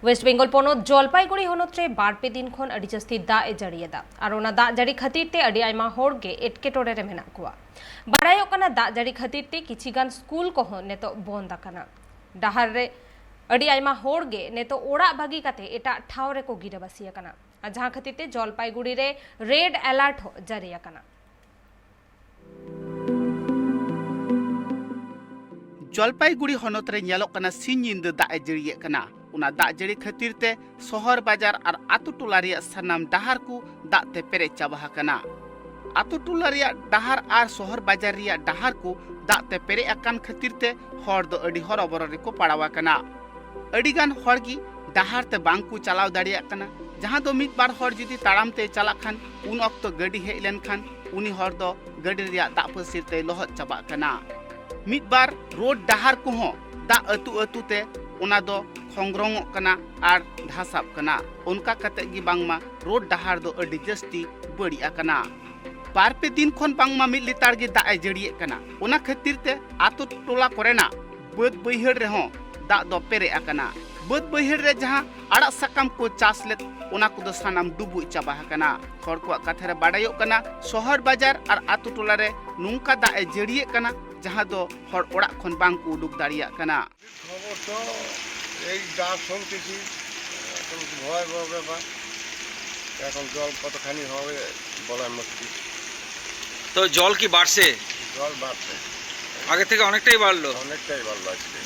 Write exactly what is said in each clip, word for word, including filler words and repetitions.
West Bengal ᱯᱚᱱᱚᱛ ᱡᱚᱞᱯᱟᱭᱜᱩᱲᱤ ᱦᱚᱱᱚᱛ ᱨᱮ ᱵᱟᱨ ᱯᱮ ᱫᱤᱱ ᱠᱷᱚᱱ ᱟᱹᱰᱤ ᱡᱟᱹᱥᱛᱤ ᱫᱟᱜ ᱮ ᱡᱟᱹᱲᱤᱭᱮᱫᱟ ᱟᱨ ᱚᱱᱟ ᱫᱟᱜ ᱡᱟᱹᱲᱤ ᱠᱷᱟᱹᱛᱤᱨ ᱛᱮ ᱟᱹᱰᱤ ᱟᱭᱢᱟ ᱦᱚᱲ ᱜᱮ ᱮᱴᱠᱮᱴᱚᱬᱮ ᱨᱮ ᱢᱮᱱᱟᱜ ᱠᱚᱣᱟ᱾ ᱵᱟᱲᱟᱭᱚᱜ ᱠᱟᱱᱟ, ᱫᱟᱜ ᱡᱟᱹᱲᱤ ᱠᱷᱟᱹᱛᱤᱨ ᱛᱮ ᱠᱤᱪᱷᱤ ᱜᱟᱱ ᱥᱠᱩᱞ ᱠᱚᱦᱚᱸ ᱱᱤᱛᱚᱜ ᱵᱚᱱᱫ ᱟᱠᱟᱱᱟ᱾ ᱰᱟᱦᱟᱨ ᱨᱮ ᱟᱹᱰᱤ ᱟᱭᱢᱟ ᱦᱚᱲ ᱜᱮ ᱱᱤᱛᱚᱜ ᱚᱲᱟᱜ ᱵᱟᱹᱜᱤ ᱠᱟᱛᱮ ᱮᱴᱟᱜ ᱴᱷᱟᱶ ᱨᱮᱠᱚ ᱜᱤᱨᱟᱹᱵᱟᱹᱥᱤ ᱟᱠᱟᱱᱟ, ᱟᱨ ᱡᱟᱦᱟᱸ ᱠᱷᱟᱹᱛᱤᱨ ᱛᱮ ᱡᱚᱞᱯᱟᱭᱜᱩᱲᱤ ᱨᱮ ᱨᱮᱰ ᱮᱞᱟᱨᱴ ᱦᱚᱸ ᱡᱟᱹᱨᱤ ᱟᱠᱟᱱᱟ᱾ ᱡᱚᱞᱯᱟᱭᱜᱩᱲᱤ ᱦᱚᱱᱚᱛ ᱨᱮ ᱧᱮᱞᱚᱜ ᱠᱟᱱᱟ, ᱥᱤᱧ ᱧᱤᱫᱟᱹ ᱫᱟᱜ ᱮ ᱡᱟᱹᱲᱤᱭᱮᱫ ᱠᱟᱱᱟ᱾ ᱚᱱᱟ ᱫᱟᱜ ᱡᱟᱹᱲᱤ ᱠᱷᱟᱹᱛᱤᱨ ᱛᱮ ᱥᱚᱦᱚᱨ ᱵᱟᱡᱟᱨ ᱟᱨ ᱟᱛᱳ ᱴᱚᱞᱟ ᱨᱮᱭᱟᱜ ᱥᱟᱱᱟᱢ ᱰᱟᱦᱟᱨ ᱠᱚ ᱫᱟᱜ ᱛᱮ ᱯᱮᱨᱮᱡ ᱪᱟᱵᱟ ᱟᱠᱟᱱᱟ᱾ ᱟᱛᱳ ᱴᱚᱞᱟ ᱨᱮᱭᱟᱜ ᱰᱟᱦᱟᱨ ᱟᱨ ᱥᱚᱦᱚᱨ ᱵᱟᱡᱟᱨ ᱨᱮᱭᱟᱜ ᱰᱟᱦᱟᱨ ᱠᱚ ᱫᱟᱜ ᱛᱮ ᱯᱮᱨᱮᱡ ᱟᱠᱟᱱ ᱠᱷᱟᱹᱛᱤᱨ ᱛᱮ ᱦᱚᱲ ᱫᱚ ᱟᱹᱰᱤ ᱦᱚᱨᱚᱵᱚᱨᱚ ᱨᱮᱠᱚ ᱯᱟᱲᱟᱣ ᱟᱠᱟᱱᱟ᱾ ᱟᱹᱰᱤ ᱜᱟᱱ ᱦᱚᱲ ᱜᱮ ᱰᱟᱦᱟᱨ ᱛᱮ ᱵᱟᱝ ᱠᱚ ᱪᱟᱞᱟᱣ ᱫᱟᱲᱮᱭᱟᱜ ᱠᱟᱱᱟ, ᱡᱟᱦᱟᱸ ᱫᱚ ᱢᱤᱫ ᱵᱟᱨ ᱦᱚᱲ ᱡᱩᱫᱤ ᱛᱟᱲᱟᱢ ᱛᱮ ᱪᱟᱞᱟᱜ ᱠᱷᱟᱱ, ᱩᱱ ᱚᱠᱛᱚ ᱜᱟᱹᱰᱤ ᱦᱮᱡ ᱞᱮᱱᱠᱷᱟᱱ ᱩᱱᱤ ᱦᱚᱲ ᱫᱚ ᱜᱟᱹᱰᱤ ᱨᱮᱭᱟᱜ ᱫᱟᱜ ᱯᱟᱹᱥᱤᱨ ᱛᱮᱭ ᱞᱚᱦᱚᱫ ᱪᱟᱵᱟᱜ ᱠᱟᱱᱟ᱾ ᱢᱤᱫ ᱵᱟᱨ ᱨᱳᱰ ᱰᱟᱦᱟᱨ ᱠᱚᱦᱚᱸ ᱫᱟᱜ ᱟᱹᱛᱩ ᱟᱹᱛᱩ ᱛᱮ ᱚᱱᱟ ᱫᱚ ᱠᱷᱚᱸᱜᱽᱨᱚᱝᱚᱜ ᱠᱟᱱᱟ ᱟᱨ ᱫᱷᱟᱥᱟᱜ ᱠᱟᱱᱟ᱾ ᱚᱱᱠᱟ ᱠᱟᱛᱮ ᱜᱮ ᱵᱟᱝᱢᱟ ᱨᱳᱰ ᱰᱟᱦᱟᱨ ᱫᱚ ᱟᱹᱰᱤ ᱡᱟᱹᱥᱛᱤ ᱵᱟᱹᱲᱤᱡ ᱟᱠᱟᱱᱟ᱾ ᱵᱟᱨ ᱯᱮ ᱫᱤᱱ ᱠᱷᱚᱱ ᱵᱟᱝᱢᱟ ᱢᱤᱫ ᱞᱮᱛᱟᱲ ᱜᱮ ᱫᱟᱜ ᱮ ᱡᱟᱹᱲᱤᱭᱮᱫ ᱠᱟᱱᱟ᱾ ᱚᱱᱟ ᱠᱷᱟᱹᱛᱤᱨ ᱛᱮ ᱟᱛᱳ ᱴᱚᱞᱟ ᱠᱚᱨᱮᱱᱟᱜ ᱵᱟᱹᱫᱽ ᱵᱟᱹᱭᱦᱟᱹᱲ ᱨᱮᱦᱚᱸ ᱫᱟᱜ ᱫᱚ ᱯᱮᱨᱮᱡ ᱟᱠᱟᱱᱟ᱾ ᱵᱟᱹᱫᱽ ᱵᱟᱹᱭᱦᱟᱹᱲ ᱨᱮ ᱡᱟᱦᱟᱸ ᱟᱲᱟᱜ ᱥᱟᱠᱟᱢ ᱠᱚ ᱪᱟᱥ ᱞᱮᱫ, ᱚᱱᱟ ᱠᱚᱫᱚ ᱥᱟᱱᱟᱢ ᱰᱩᱵᱩᱡ ᱪᱟᱵᱟ ᱟᱠᱟᱱᱟ᱾ ᱦᱚᱲ ᱠᱚᱣᱟᱜ ᱠᱟᱛᱷᱟ ᱨᱮ ᱵᱟᱰᱟᱭᱚᱜ ᱠᱟᱱᱟ, ᱥᱚᱦᱚᱨ ᱵᱟᱡᱟᱨ ᱟᱨ ᱟᱛᱳ ᱴᱚᱞᱟ ᱨᱮ ᱱᱚᱝᱠᱟ ᱫᱟᱜ ᱮ ᱡᱟᱹᱲᱤᱭᱮᱫ ᱠᱟᱱᱟ, ᱡᱟᱦᱟᱸ ᱫᱚ ᱦᱚᱲ ᱚᱲᱟᱜ ᱠᱷᱚᱱ ᱵᱟᱝ ᱠᱚ ᱩᱰᱩᱠ ᱫᱟᱲᱮᱭᱟᱜ ᱠᱟᱱᱟ᱾ খবর তো এই যা শুনতেছি, এখন তো ভয়াবহ ব্যাপার। এখন জল কতখানি হবে বলা মুশকিল। তো জল কি বাড়ছে? জল বাড়ছে। আগে থেকে অনেকটাই বাড়লো? অনেকটাই বাড়লো আজকে।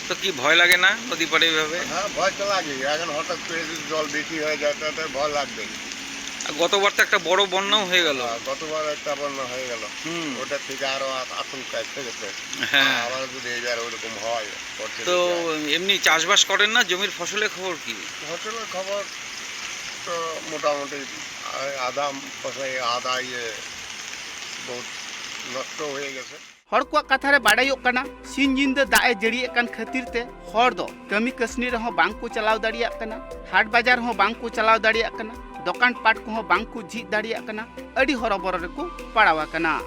তো কি ভয় লাগে না নদী পাড়ে এইভাবে? হ্যাঁ, ভয় তো লাগে। এখন হঠাৎ করে যদি জল বেশি হয়ে যায়, তাহলে তো ভয় লাগবেই। আর গতবার তো একটা বড় বন্যাও হয়ে গেল। হ্যাঁ, গতবার একটা বন্যা হয়ে গেল। হুম। ওটা থেকে আরো আ-, আশঙ্কায় ফেলেছে। হ্যাঁ। আবার যদি এইবার ওরকম হয়, করতে তো দিতে হয়। এমনি চাষবাস করেন না? জমির ফসলের খবর কি? ফসলের খবর তো মোটামুটি আ-, আধা ফসল, আধা ইয়ে বহুত নষ্ট হয়ে গেছে। ᱦᱚᱲ ᱠᱚᱣᱟᱜ ᱠᱟᱛᱷᱟ ᱨᱮ ᱵᱟᱰᱟᱭᱚᱜ ᱠᱟᱱᱟ, ᱥᱤᱧ ᱧᱤᱫᱟᱹ ᱫᱟᱜ ᱮ ᱡᱟᱹᱲᱤᱭᱮᱫ ᱠᱟᱱ ᱠᱷᱟᱹᱛᱤᱨ ᱛᱮ ᱦᱚᱲ ᱫᱚ ᱠᱟᱹᱢᱤ ᱠᱟᱹᱥᱱᱤ ᱨᱮᱦᱚᱸ ᱵᱟᱝ ᱠᱚ ᱪᱟᱞᱟᱣ ᱫᱟᱲᱮᱭᱟᱜ ᱠᱟᱱᱟ, ᱦᱟᱴ ᱵᱟᱡᱟᱨ ᱦᱚᱸ ᱵᱟᱝ ᱠᱚ ᱪᱟᱞᱟᱣ ᱫᱟᱲᱮᱭᱟᱜ ᱠᱟᱱᱟ, ᱫᱚᱠᱟᱱ ᱯᱟᱴ ᱠᱚᱦᱚᱸ ᱵᱟᱝ ᱠᱚ ᱡᱷᱤᱡ ᱫᱟᱲᱮᱭᱟᱜ ᱠᱟᱱᱟ, ᱟᱹᱰᱤ ᱦᱚᱨᱚᱵᱚᱨᱚ ᱨᱮᱠᱚ ᱯᱟᱲᱟᱣ ᱟᱠᱟᱱᱟ᱾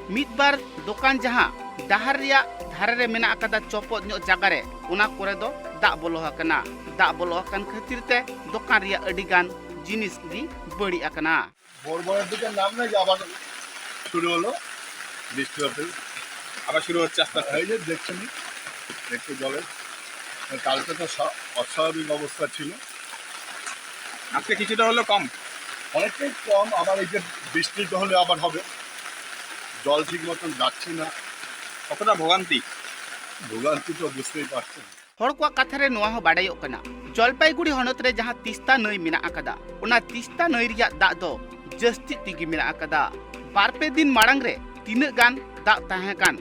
ᱢᱤᱫ ᱵᱟᱨ ᱫᱚᱠᱟᱱ ᱡᱟᱦᱟᱸ ᱰᱟᱦᱟᱨ ᱨᱮᱭᱟᱜ ᱫᱷᱟᱨᱮ ᱨᱮ ᱢᱮᱱᱟᱜ ᱟᱠᱟᱫᱟ ᱪᱚᱯᱚᱫ ᱧᱚᱜ ᱡᱟᱭᱜᱟ ᱨᱮ, ᱚᱱᱟ ᱠᱚᱨᱮ ᱫᱚ ᱫᱟᱜ ᱵᱚᱞᱚ ᱟᱠᱟᱱᱟ᱾ ᱫᱟᱜ ᱵᱚᱞᱚ ᱟᱠᱟᱱ ᱠᱷᱟᱹᱛᱤᱨ ᱛᱮ ᱫᱚᱠᱟᱱ ᱨᱮᱭᱟᱜ ᱟᱹᱰᱤ ᱜᱟᱱ ᱡᱤᱱᱤᱥ ᱜᱮ ᱵᱟᱹᱲᱤᱡ ᱟᱠᱟᱱᱟ᱾ ভোর ভোরের দিকে নাম নেই যে আবার শুরু হলো বৃষ্টি হতে। আবার শুরু হচ্ছে আস্তে আস্তে। এই যে দেখছেন একটু জলে, কালকে তো স্বা-, অস্বাভাবিক অবস্থা ছিল। আজকে কিছুটা হলেও কম। অনেকটাই কম, আবার এই যে বৃষ্টি তো হলে আবার হবে, জল ঠিক মতন যাচ্ছে না। কতটা ভোগান্তি? ভোগান্তি তো বুঝতেই পারছেন। ᱦᱚᱲ ᱠᱚᱣᱟᱜ ᱠᱟᱛᱷᱟ ᱨᱮ ᱱᱚᱣᱟ ᱦᱚᱸ ᱵᱟᱰᱟᱭᱚᱜ ᱠᱟᱱᱟ, ᱡᱚᱞᱯᱟᱭᱜᱩᱲᱤ ᱦᱚᱱᱚᱛ ᱨᱮ ᱡᱟᱦᱟᱸ ᱛᱤᱥᱛᱟ ᱱᱟᱹᱭ ᱢᱮᱱᱟᱜ ᱟᱠᱟᱫᱟ, ᱚᱱᱟ ᱛᱤᱥᱛᱟ ᱱᱟᱹᱭ ᱨᱮᱭᱟᱜ ᱫᱟᱜ ᱫᱚ ᱡᱟᱹᱥᱛᱤ ᱛᱮᱜᱮ ᱢᱮᱱᱟᱜ ᱟᱠᱟᱫᱟ᱾ ᱵᱟᱨ ᱯᱮ ᱫᱤᱱ ᱢᱟᱲᱟᱝ ᱨᱮ ᱛᱤᱱᱟᱹᱜ ᱜᱟᱱ ᱫᱟᱜ ᱛᱟᱦᱮᱸ ᱠᱟᱱ,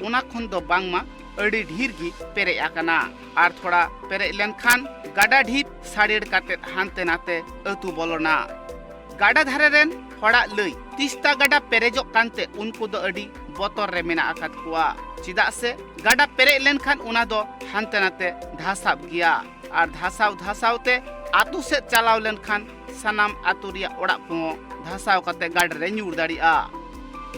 ᱚᱱᱟ ᱠᱷᱚᱱ ᱫᱚ ᱵᱟᱝᱢᱟ ᱟᱹᱰᱤ ᱰᱷᱮᱨ ᱜᱮ ᱯᱮᱨᱮᱡ ᱟᱠᱟᱱᱟ᱾ ᱟᱨ ᱛᱷᱚᱲᱟ ᱯᱮᱨᱮᱡ ᱞᱮᱱᱠᱷᱟᱱ ᱜᱟᱰᱟ ᱰᱷᱤᱯ ᱥᱟᱲᱮᱲ ᱠᱟᱛᱮ ᱦᱟᱱᱛᱮ ᱱᱟᱛᱮ ᱟᱹᱛᱩ ᱵᱚᱞᱚᱱᱟ᱾ ᱜᱟᱰᱟ ᱫᱷᱟᱨᱮ ᱨᱮᱱ ᱦᱚᱲᱟᱜ ᱞᱟᱹᱭ, ᱛᱤᱥᱛᱟ ᱜᱟᱰᱟ ᱯᱮᱨᱮᱡᱚᱜ ᱠᱟᱱᱛᱮ ᱩᱱᱠᱩ ᱫᱚ ᱟᱹᱰᱤ ᱵᱚᱛᱚᱨ ᱨᱮ ᱢᱮᱱᱟᱜ ᱟᱠᱟᱫ ᱠᱚᱣᱟ᱾ ᱪᱮᱫᱟᱜ ᱥᱮ ᱜᱟᱰᱟ ᱯᱮᱨᱮᱡ ᱞᱮᱱᱠᱷᱟᱱ ᱚᱱᱟ ᱫᱚ ᱦᱟᱱᱛᱮ ᱱᱟᱛᱮ ᱫᱷᱟᱥᱟᱵ ᱜᱮᱭᱟ᱾ ᱟᱨ ᱫᱷᱟᱥᱟᱣ ᱫᱷᱟᱥᱟᱣ ᱛᱮ ᱟᱛᱳ ᱥᱮᱫ ᱪᱟᱞᱟᱣ ᱞᱮᱱᱠᱷᱟᱱ ᱥᱟᱱᱟᱢ ᱟᱛᱳ ᱨᱮᱭᱟᱜ ᱚᱲᱟᱜ ᱠᱚᱦᱚᱸ ᱫᱷᱟᱥᱟᱣ ᱠᱟᱛᱮ ᱜᱟᱰᱟ ᱨᱮ ᱧᱩᱨ ᱫᱟᱲᱮᱭᱟᱜᱼᱟ᱾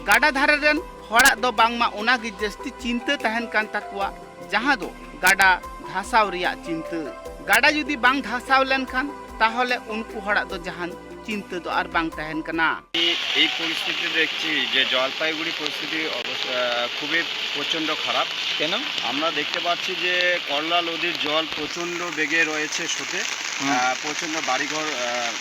ᱜᱟᱰᱟ ᱫᱷᱟᱨᱮ ᱨᱮᱱ ᱦᱚᱲᱟᱜ ᱫᱚ ᱵᱟᱝᱢᱟ ᱚᱱᱟ ᱜᱮ ᱡᱟᱹᱥᱛᱤ ᱪᱤᱱᱛᱟᱹ ᱛᱟᱦᱮᱱ ᱠᱟᱱ ᱛᱟᱠᱚᱣᱟ, ᱡᱟᱦᱟᱸ ᱫᱚ ᱜᱟᱰᱟ ᱫᱷᱟᱥᱟᱣ ᱨᱮᱭᱟᱜ ᱪᱤᱱᱛᱟᱹ᱾ ᱜᱟᱰᱟ ᱡᱩᱫᱤ ᱵᱟᱝ ᱫᱷᱟᱥᱟᱣ ᱞᱮᱱᱠᱷᱟᱱ, ᱛᱟᱦᱚᱞᱮ ᱩᱱᱠᱩ ᱦᱚᱲᱟᱜ ᱫᱚ ᱡᱟᱦᱟᱱ ᱪᱤᱱᱛᱟᱹ ᱫᱚ ᱟᱨ ᱵᱟᱝ ᱛᱟᱦᱮᱱ ᱠᱟᱱᱟ᱾ এই পরিস্থিতি দেখছি যে জলপাইগুড়ি পরিস্থিতি অবস-, আহ, খুবই প্রচণ্ড খারাপ। কেন? আমরা দেখতে পাচ্ছি যে করলা নদীর জল প্রচণ্ড বেগে রয়েছে স্রোতে। হুম। আহ, প্রচণ্ড বাড়িঘর, আহ,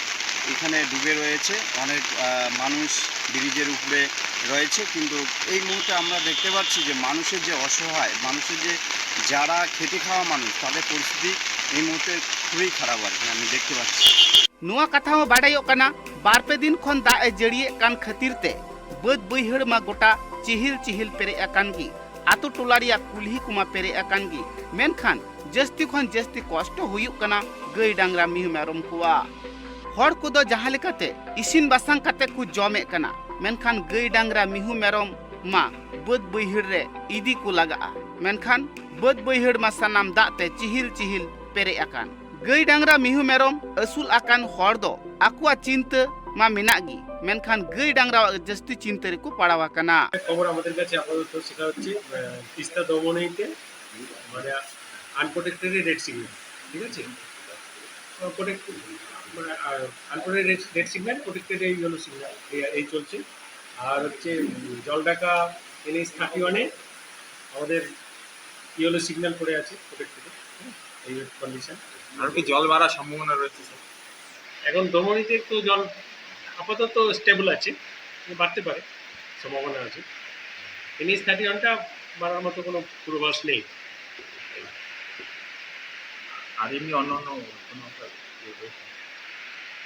এখানে ডুবে রয়েছে। অনেক, আহ, মানুষ ব্রিজের উপরে রয়েছে, কিন্তু এই মুহূর্তে আমরা দেখতে পাচ্ছি যে মানুষের যে অসহায়, মানুষের যে, যারা খেটে খাওয়া মানুষ, তাদের পরিস্থিতি এই মুহূর্তে খুবই খারাপ আর কি, আমি দেখতে পাচ্ছি। ᱱᱚᱣᱟ ᱠᱟᱛᱷᱟ ᱦᱚᱸ ᱵᱟᱰᱟᱭᱚᱜ ᱠᱟᱱᱟ, ᱵᱟᱨ ᱯᱮ ᱫᱤᱱ ᱠᱷᱚᱱ ᱫᱟᱜ ᱮ ᱡᱟᱹᱲᱤᱭᱮᱫ ᱠᱟᱱ ᱠᱷᱟᱹᱛᱤᱨ ᱛᱮ ᱵᱟᱹᱫᱽ ᱵᱟᱹᱭᱦᱟᱹᱲ ᱢᱟ ᱜᱚᱴᱟ ᱪᱤᱦᱤᱞ ᱪᱤᱦᱤᱞ ᱯᱮᱨᱮᱡ ᱟᱠᱟᱱ ᱜᱮ᱾ ᱟᱛᱳ ᱴᱚᱞᱟ ᱨᱮᱭᱟᱜ ᱠᱩᱞᱦᱤ ᱠᱚᱢᱟ ᱯᱮᱨᱮᱡ ᱟᱠᱟᱱ ᱜᱮ, ᱢᱮᱱᱠᱷᱟᱱ ᱡᱟᱹᱥᱛᱤ ᱠᱷᱚᱱ ᱡᱟᱹᱥᱛᱤ ᱠᱚᱥᱴᱚ ᱦᱩᱭᱩᱜ ᱠᱟᱱᱟ ᱜᱟᱹᱭ ᱰᱟᱝᱨᱟ ᱢᱤᱦᱩ ᱢᱮᱨᱚᱢ ᱠᱚᱣᱟᱜ᱾ ᱦᱚᱲ ᱠᱚᱫᱚ ᱡᱟᱦᱟᱸ ᱞᱮᱠᱟᱛᱮ ᱤᱥᱤᱱ ᱵᱟᱥᱟᱝ ᱠᱟᱛᱮ ᱠᱚ ᱡᱚᱢᱮᱫ ᱠᱟᱱᱟ, ᱢᱮᱱᱠᱷᱟᱱ ᱜᱟᱹᱭ ᱰᱟᱝᱨᱟ ᱢᱤᱦᱩ ᱢᱮᱨᱚᱢ ᱢᱟ ᱵᱟᱹᱫᱽ ᱵᱟᱹᱭᱦᱟᱹᱲ ᱨᱮ ᱤᱫᱤ ᱠᱚ ᱞᱟᱜᱟᱜᱼᱟ, ᱢᱮᱱᱠᱷᱟᱱ ᱵᱟᱹᱫᱽ ᱵᱟᱹᱭᱦᱟᱹᱲ ᱢᱟ ᱥᱟᱱᱟᱢ ᱫᱟᱜ ᱛᱮ ᱪᱤᱦᱤᱞ ᱪᱤᱦᱤᱞ ᱯᱮᱨᱮᱡ ᱟᱠᱟᱱ᱾ ᱜᱟᱹᱭ ᱰᱟᱝᱨᱟ ᱢᱤᱦᱩ ᱢᱮᱨᱚᱢ ᱟᱹᱥᱩᱞ ᱟᱠᱟᱱ ᱦᱚᱲ ᱫᱚ ᱟᱠᱚᱣᱟᱜ ᱪᱤᱱᱛᱟᱹ ᱢᱟ ᱢᱮᱱᱟᱜ ᱜᱮ, ᱢᱮᱱᱠᱷᱟᱱ ᱜᱟᱹᱭ ᱰᱟᱝᱨᱟᱣᱟᱜ ᱡᱟᱹᱥᱛᱤ ᱪᱤᱱᱛᱟᱹ ᱨᱮᱠᱚ ᱯᱟᱲᱟᱣ ᱟᱠᱟᱱᱟ᱾ খবর আমাদের কাছে আপাতত সেটা হচ্ছে আহ, তিস্তা দমনেইতে মানে আনপ্রোটেক্টেড রেড সিগন্যাল, ঠিক আছে? প্রোটেক্ট মানে আনপ্রোটেক্টেড রেড সিগন্যাল, প্রোটেক্টেড এই ইয়েলো সিগন্যাল এই চলছে। আর হচ্ছে উম, জলঢাকা এনএইচ থার্টি ওয়ানে আমাদের ইয়েলো সিগন্যাল পড়ে আছে প্রোটেক্টেড, এই কন্ডিশন। আরো কি জল বাড়ার সম্ভাবনা রয়েছে স্যার? এখন দমনিতে একটু জল আপাতত স্টেবল আছে, কিন্তু বাড়তে পারে, সম্ভাবনা আছে। এনএইচ থার্টি ওয়ানটা বাড়ার মতো কোনো পূর্বাভাস নেই। আর এমনি অন্যান্য কোনো একটা ইয়ে রয়েছে?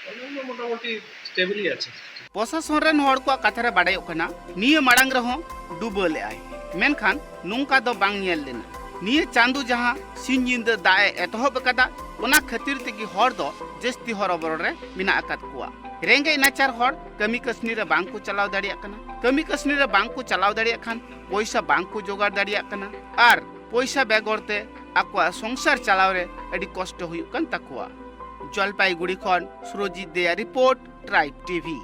অন্যান্য মোটামুটি স্টেবলই আছে। ᱯᱨᱚᱥᱟᱥᱚᱱ ᱨᱮᱱ ᱦᱚᱲ ᱠᱚᱣᱟᱜ ᱠᱟᱛᱷᱟ ᱨᱮ ᱵᱟᱰᱟᱭᱚᱜ ᱠᱟᱱᱟ, ᱱᱤᱭᱟᱹ ᱢᱟᱲᱟᱝ ᱨᱮᱦᱚᱸ ᱰᱩᱵᱟᱹ ᱞᱮᱫᱟᱭ, ᱢᱮᱱᱠᱷᱟᱱ ᱱᱚᱝᱠᱟ ᱫᱚ ᱵᱟᱝ ᱧᱮᱞ ᱞᱮᱱᱟ᱾ ᱱᱤᱭᱟᱹ ᱪᱟᱸᱫᱚ ᱡᱟᱦᱟᱸ ᱥᱤᱧ ᱧᱤᱫᱟᱹ ᱫᱟᱜ ᱮ ᱮᱛᱚᱦᱚᱵ ᱟᱠᱟᱫᱟ, ᱚᱱᱟ ᱠᱷᱟᱹᱛᱤᱨ ᱛᱮᱜᱮ ᱦᱚᱲ ᱫᱚ ᱡᱟᱹᱥᱛᱤ ᱦᱚᱨᱚᱵᱚᱨᱚ ᱨᱮ ᱢᱮᱱᱟᱜ ᱟᱠᱟᱫ ᱠᱚᱣᱟ᱾ ᱨᱮᱸᱜᱮᱡ ᱱᱟᱪᱟᱨ ᱦᱚᱲ ᱠᱟᱹᱢᱤ ᱠᱟᱹᱥᱱᱤ ᱨᱮ ᱵᱟᱝ ᱠᱚ ᱪᱟᱞᱟᱣ ᱫᱟᱲᱮᱭᱟᱜ ᱠᱟᱱᱟ᱾ ᱠᱟᱹᱢᱤ ᱠᱟᱹᱥᱱᱤ ᱨᱮ ᱵᱟᱝ ᱠᱚ ᱪᱟᱞᱟᱣ ᱫᱟᱲᱮᱭᱟᱜ ᱠᱷᱟᱱ ᱯᱚᱭᱥᱟ ᱵᱟᱝ ᱠᱚ ᱡᱚᱜᱟᱲ ᱫᱟᱲᱮᱭᱟᱜ ᱠᱟᱱᱟ ᱟᱨ ᱯᱚᱭᱥᱟ ᱵᱮᱜᱚᱨ ᱛᱮ ᱟᱠᱚᱣᱟᱜ ᱥᱚᱝᱥᱟᱨ ᱪᱟᱞᱟᱣ ᱨᱮ ᱟᱹᱰᱤ ᱠᱚᱥᱴᱚ ᱦᱩᱭᱩᱜ ᱠᱟᱱ ᱛᱟᱠᱚᱣᱟ᱾ ᱡᱚᱞᱯᱟᱭᱜᱩᱲᱤ ᱠᱷᱚᱱ ᱥᱩᱨᱚᱡᱤᱛ ᱫᱮᱭᱟ ᱨᱤᱯᱳᱨᱴ, ᱴᱨᱟᱭᱤᱵᱽ ᱴᱤᱵᱷᱤ᱾